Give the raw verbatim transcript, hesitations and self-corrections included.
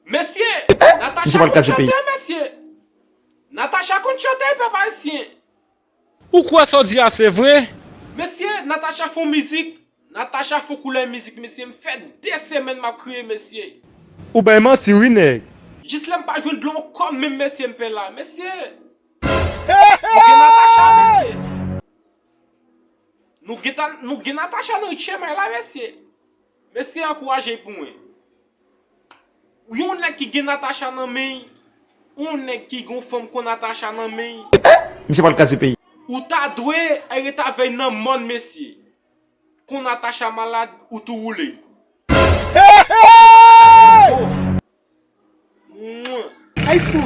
Mesye, Natacha konn chante, mesye. Natacha konn chante, pèp ayisyen. Ou kwè sa w di a se vre? Mesye, Natacha fè yon mizik. Natacha fè yon koulè mizik, mesye. M fè de semèn m ap kriye, mesye. Ou bay manti, wi, nèg. Jis lè m pa jwenn dlo ankò menm, mesye, m pè la. Mesye. Nou gen Natacha, mesye. Nou gen, ta- nou gen Natacha nan ritchemay la, mesye. Mesye, ankouraje pou mwen. Yon nèg ki gen Natacha nan men, yon nèg ki gon fanm kon Natacha nan men, misye pral kraze peyi. Ou ta dwe al ret avè l nan mòn, mesye. Kon Natacha malad, ou tou woule. Ay fou.